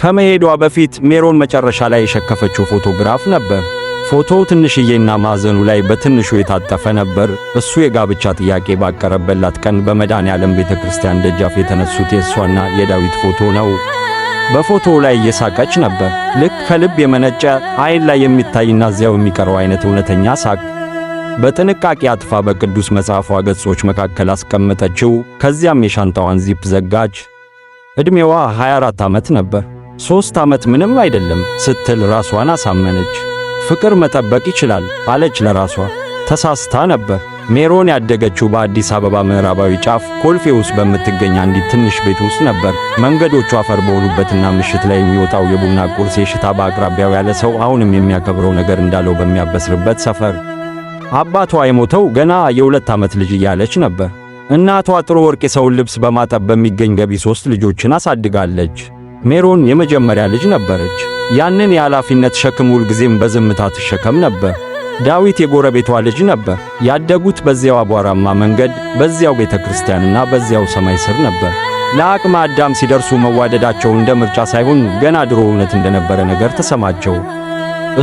ከመሄዷ በፊት ሜሮን መጨረሻ ላይ የሸከፈችው ፎቶግራፍ ነበር። ፎቶው ትንሽዬና ማዕዘኑ ላይ በትንሹ የታጠፈ ነበር። እሱ የጋብቻ ጥያቄ ባቀረበላት ቀን በመድኃኔዓለም ቤተክርስቲያን ደጃፍ የተነሱት የእሷና የዳዊት ፎቶ ነው። በፎቶው ላይ እየሳቀች ነበር። ልክ ከልብ የመነጨ፣ አይን ላይ የሚታይና እዚያው የሚቀረው አይነት እውነተኛ ሳቅ። በጥንቃቄ አጥፋ በቅዱስ መጽሐፏ ገጾች መካከል አስቀመጠችው። ከዚያም የሻንጣዋን ዚፕ ዘጋች። ዕድሜዋ 24 ዓመት ነበር። 3 ዓመት ምንም አይደለም ስትል ራሷን አሳመነች። ፍቅር መጠበቅ ይችላል አለች ለራሷ። ተሳስታ ነበር። ሜሮን ያደገችው በአዲስ አበባ ምዕራባዊ ጫፍ ኮልፌ ውስጥ በምትገኝ አንዲት ትንሽ ቤት ውስጥ ነበር። መንገዶቹ አፈር በሆኑበትና ምሽት ላይ የሚወጣው የቡና ቁርስ የሽታ በአቅራቢያው ያለ ሰው አሁንም የሚያከብረው ነገር እንዳለው በሚያበስርበት ሰፈር። አባቷ የሞተው ገና የ2 ዓመት ልጅ እያለች ነበር። እናቷ ጥሩ ወርቅ የሰውን ልብስ በማጠብ በሚገኝ ገቢ ሦስት ልጆችን አሳድጋለች። ሜሮን የመጀመሪያ ልጅ ነበረች። ያንን የኃላፊነት ሸክም ሁልጊዜም በዝምታ ትሸከም ነበር። ዳዊት የጎረቤቷ ልጅ ነበር። ያደጉት በዚያው አቧራማ መንገድ፣ በዚያው ቤተ ክርስቲያንና በዚያው ሰማይ ስር ነበር። ለአቅመ አዳም ሲደርሱ መዋደዳቸው እንደ ምርጫ ሳይሆን ገና ድሮ እውነት እንደነበረ ነገር ተሰማቸው።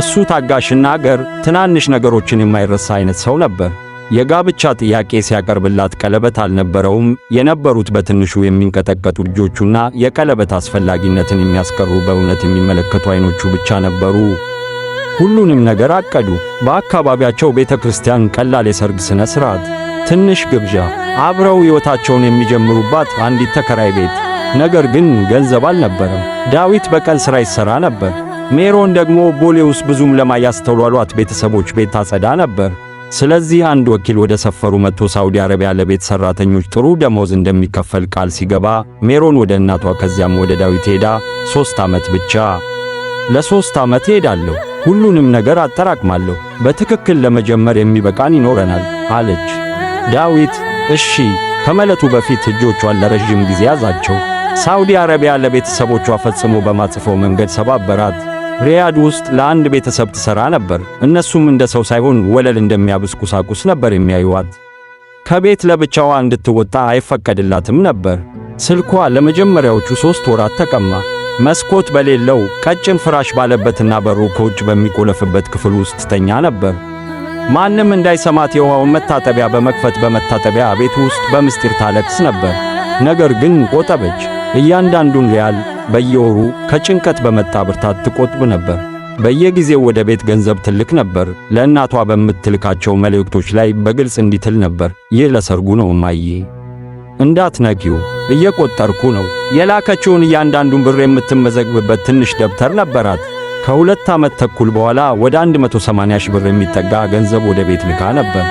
እሱ ታጋሽና ገር፣ ትናንሽ ነገሮችን የማይረሳ አይነት ሰው ነበር። የጋብቻ ጥያቄ ሲያቀርብላት ቀለበት አልነበረውም። የነበሩት በትንሹ የሚንቀጠቀጡ እጆቹና የቀለበት አስፈላጊነትን የሚያስቀሩ በእውነት የሚመለከቱ አይኖቹ ብቻ ነበሩ። ሁሉንም ነገር አቀዱ። በአካባቢያቸው ቤተ ክርስቲያን፣ ቀላል የሰርግ ሥነ ሥርዓት፣ ትንሽ ግብዣ፣ አብረው ሕይወታቸውን የሚጀምሩባት አንዲት ተከራይ ቤት። ነገር ግን ገንዘብ አልነበረም። ዳዊት በቀን ሥራ ይሠራ ነበር። ሜሮን ደግሞ ቦሌ ውስጥ ብዙም ለማያስተውሏት ቤተሰቦች ቤት ታጸዳ ነበር። ስለዚህ አንድ ወኪል ወደ ሰፈሩ መጥቶ ሳውዲ አረቢያ ለቤት ሰራተኞች ጥሩ ደሞዝ እንደሚከፈል ቃል ሲገባ ሜሮን ወደ እናቷ ከዚያም ወደ ዳዊት ሄዳ 3 ዓመት ብቻ፣ ለ3 ዓመት እሄዳለሁ፣ ሁሉንም ነገር አጠራቅማለሁ፣ በትክክል ለመጀመር የሚበቃን ይኖረናል አለች። ዳዊት እሺ ከማለቱ በፊት እጆቿን ለረዥም ጊዜ ያዛቸው። ሳውዲ አረቢያ ለቤተሰቦቿ ፈጽሞ በማጽፈው መንገድ ሰባበራት። ሪያድ ውስጥ ለአንድ ቤተሰብ ትሰራ ነበር። እነሱም እንደ ሰው ሳይሆን ወለል እንደሚያብስ ቁሳቁስ ነበር የሚያዩዋት። ከቤት ለብቻዋ እንድትወጣ አይፈቀድላትም ነበር። ስልኳ ለመጀመሪያዎቹ 3 ወራት ተቀማ። መስኮት በሌለው፣ ቀጭን ፍራሽ ባለበትና በሩ ከውጭ በሚቆለፍበት ክፍል ውስጥ ትተኛ ነበር። ማንም እንዳይሰማት የውሃውን መታጠቢያ በመክፈት በመታጠቢያ ቤት ውስጥ በምስጢር ታለቅስ ነበር። ነገር ግን ቆጠበች። እያንዳንዱን ሪያል በየወሩ ከጭንቀት በመጣ ብርታት ትቆጥብ ነበር። በየጊዜው ወደ ቤት ገንዘብ ትልክ ነበር። ለእናቷ በምትልካቸው መልእክቶች ላይ በግልጽ እንዲህ ትል ነበር፦ "ይህ ለሰርጉ ነው እማዬ፣ እንዳትነኪው፣ እየቆጠርኩ ነው።" የላከችውን እያንዳንዱን ብር የምትመዘግብበት ትንሽ ደብተር ነበራት። ከ2 ዓመት ተኩል በኋላ ወደ 180 ሺህ ብር የሚጠጋ ገንዘብ ወደ ቤት ልካ ነበር።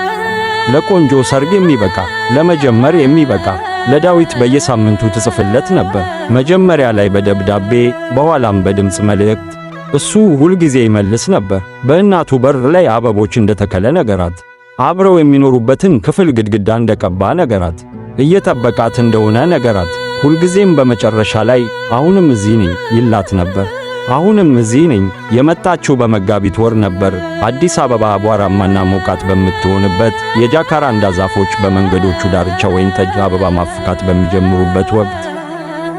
ለቆንጆ ሰርግ የሚበቃ፣ ለመጀመር የሚበቃ። ለዳዊት በየሳምንቱ ትጽፍለት ነበር። መጀመሪያ ላይ በደብዳቤ፣ በኋላም በድምፅ መልእክት። እሱ ሁልጊዜ ይመልስ ነበር። በእናቱ በር ላይ አበቦች እንደተከለ ነገራት። አብረው የሚኖሩበትን ክፍል ግድግዳ እንደቀባ ነገራት። እየጠበቃት እንደሆነ ነገራት። ሁልጊዜም በመጨረሻ ላይ "አሁንም እዚህ ነኝ" ይላት ነበር። አሁንም እዚህ ነኝ። የመጣችው በመጋቢት ወር ነበር። አዲስ አበባ አቧራማና ሞቃት በምትሆንበት፣ የጃካራንዳ ዛፎች በመንገዶቹ ዳርቻ ወይን ጠጅ አበባ ማፍካት በሚጀምሩበት ወቅት።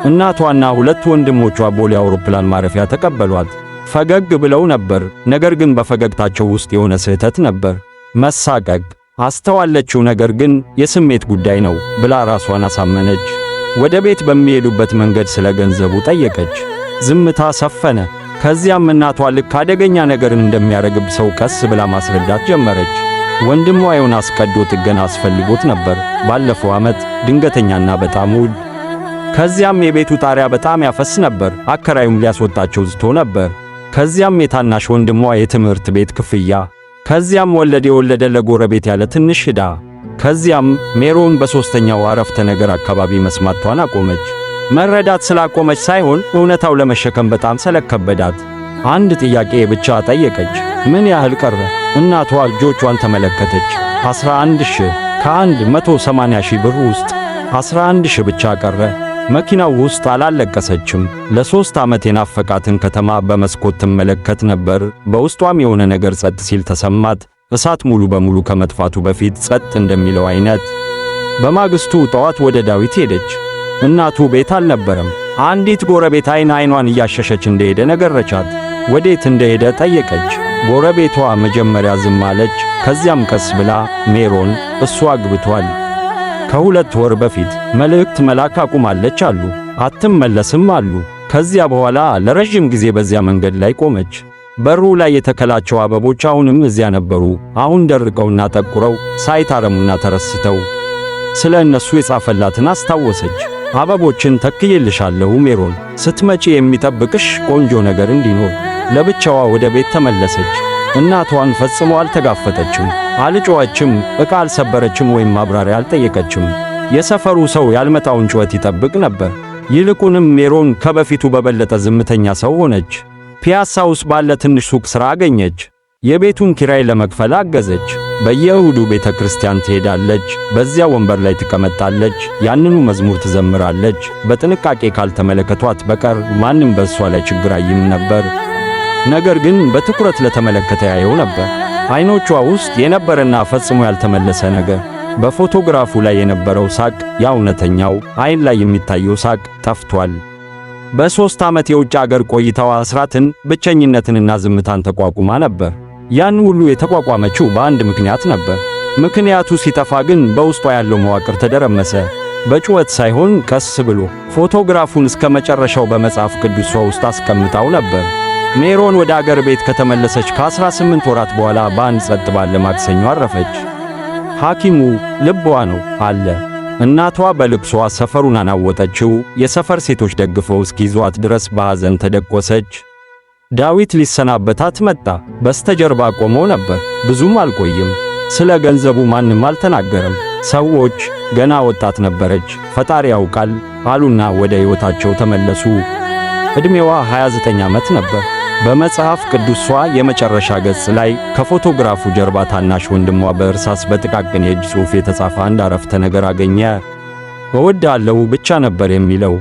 እናቷና ሁለት ወንድሞቿ ቦሌ አውሮፕላን ማረፊያ ተቀበሏት። ፈገግ ብለው ነበር። ነገር ግን በፈገግታቸው ውስጥ የሆነ ስህተት ነበር። መሳቀቅ አስተዋለችው። ነገር ግን የስሜት ጉዳይ ነው ብላ ራሷን አሳመነች። ወደ ቤት በሚሄዱበት መንገድ ስለ ገንዘቡ ጠየቀች። ዝምታ ሰፈነ። ከዚያም እናቷ ልክ አደገኛ ነገርን እንደሚያረግብ ሰው ቀስ ብላ ማስረዳት ጀመረች። ወንድሟ ዮናስ ቀዶ ጥገና አስፈልጎት ነበር ባለፈው ዓመት፣ ድንገተኛና በጣም ውድ። ከዚያም የቤቱ ጣሪያ በጣም ያፈስ ነበር፣ አከራዩም ሊያስወጣቸው ዝቶ ነበር። ከዚያም የታናሽ ወንድሟ የትምህርት ቤት ክፍያ፣ ከዚያም ወለድ የወለደ ለጎረቤት ያለ ትንሽ ዕዳ። ከዚያም ሜሮን በሦስተኛው አረፍተ ነገር አካባቢ መስማቷን አቆመች። መረዳት ስላቆመች ሳይሆን እውነታው ለመሸከም በጣም ስለከበዳት። አንድ ጥያቄ ብቻ ጠየቀች። ምን ያህል ቀረ? እናቷ እጆቿን ተመለከተች። 11 ሺህ። ከ180 ሺህ ብር ውስጥ 11 ሺህ ብቻ ቀረ። መኪናው ውስጥ አላለቀሰችም። ለ3 ዓመት የናፈቃትን ከተማ በመስኮት ትመለከት ነበር። በውስጧም የሆነ ነገር ጸጥ ሲል ተሰማት። እሳት ሙሉ በሙሉ ከመጥፋቱ በፊት ጸጥ እንደሚለው አይነት። በማግስቱ ጠዋት ወደ ዳዊት ሄደች። እናቱ ቤት አልነበረም። አንዲት ጎረቤት አይን አይኗን እያሸሸች እንደሄደ ነገረቻት። ወዴት እንደሄደ ጠየቀች። ጎረቤቷ መጀመሪያ ዝም አለች። ከዚያም ቀስ ብላ ሜሮን፣ እሱ አግብቷል፣ ከ2 ወር በፊት መልእክት መላክ አቁማለች አሉ። አትመለስም አሉ። ከዚያ በኋላ ለረዥም ጊዜ በዚያ መንገድ ላይ ቆመች። በሩ ላይ የተከላቸው አበቦች አሁንም እዚያ ነበሩ። አሁን ደርቀውና ጠቁረው፣ ሳይታረሙና ተረስተው። ስለ እነሱ የጻፈላትን አስታወሰች። አበቦችን ተክዬልሻለሁ ሜሮን፣ ስትመጪ የሚጠብቅሽ ቆንጆ ነገር እንዲኖር። ለብቻዋ ወደ ቤት ተመለሰች። እናቷን ፈጽሞ አልተጋፈጠችም፣ አልጮኸችም፣ ዕቃ አልሰበረችም ወይም ማብራሪያ አልጠየቀችም። የሰፈሩ ሰው ያልመጣውን ጩኸት ይጠብቅ ነበር። ይልቁንም ሜሮን ከበፊቱ በበለጠ ዝምተኛ ሰው ሆነች። ፒያሳ ውስጥ ባለ ትንሽ ሱቅ ሥራ አገኘች። የቤቱን ኪራይ ለመክፈል አገዘች። በየእሁዱ ቤተ ክርስቲያን ትሄዳለች። በዚያ ወንበር ላይ ትቀመጣለች። ያንኑ መዝሙር ትዘምራለች። በጥንቃቄ ካልተመለከቷት በቀር ማንም በእሷ ላይ ችግር አይም ነበር። ነገር ግን በትኩረት ለተመለከተ ያየው ነበር። አይኖቿ ውስጥ የነበረና ፈጽሞ ያልተመለሰ ነገር። በፎቶግራፉ ላይ የነበረው ሳቅ፣ ያ እውነተኛው አይን ላይ የሚታየው ሳቅ ጠፍቷል። በ3 ዓመት የውጭ አገር ቆይታዋ እስራትን፣ ብቸኝነትንና ዝምታን ተቋቁማ ነበር። ያን ሁሉ የተቋቋመችው በአንድ ምክንያት ነበር። ምክንያቱ ሲጠፋ ግን በውስጧ ያለው መዋቅር ተደረመሰ። በጩኸት ሳይሆን ቀስ ብሎ። ፎቶግራፉን እስከ መጨረሻው በመጽሐፍ ቅዱሷ ውስጥ አስቀምጣው ነበር። ሜሮን ወደ አገር ቤት ከተመለሰች ከ18 ወራት በኋላ በአንድ ጸጥ ባለ ማክሰኞ አረፈች። ሐኪሙ ልቧ ነው አለ። እናቷ በልቅሷ ሰፈሩን አናወጠችው። የሰፈር ሴቶች ደግፈው እስኪይዟት ድረስ በሐዘን ተደቆሰች። ዳዊት ሊሰናበታት መጣ። በስተጀርባ ቆሞ ነበር። ብዙም አልቆይም። ስለ ገንዘቡ ማንም አልተናገረም። ሰዎች ገና ወጣት ነበረች፣ ፈጣሪ ያውቃል አሉና ወደ ሕይወታቸው ተመለሱ። ዕድሜዋ 29 ዓመት ነበር። በመጽሐፍ ቅዱሷ የመጨረሻ ገጽ ላይ ከፎቶግራፉ ጀርባ ታናሽ ወንድሟ በእርሳስ በጥቃቅን የእጅ ጽሑፍ የተጻፈ አንድ አረፍተ ነገር አገኘ። እወድሃለሁ ብቻ ነበር የሚለው።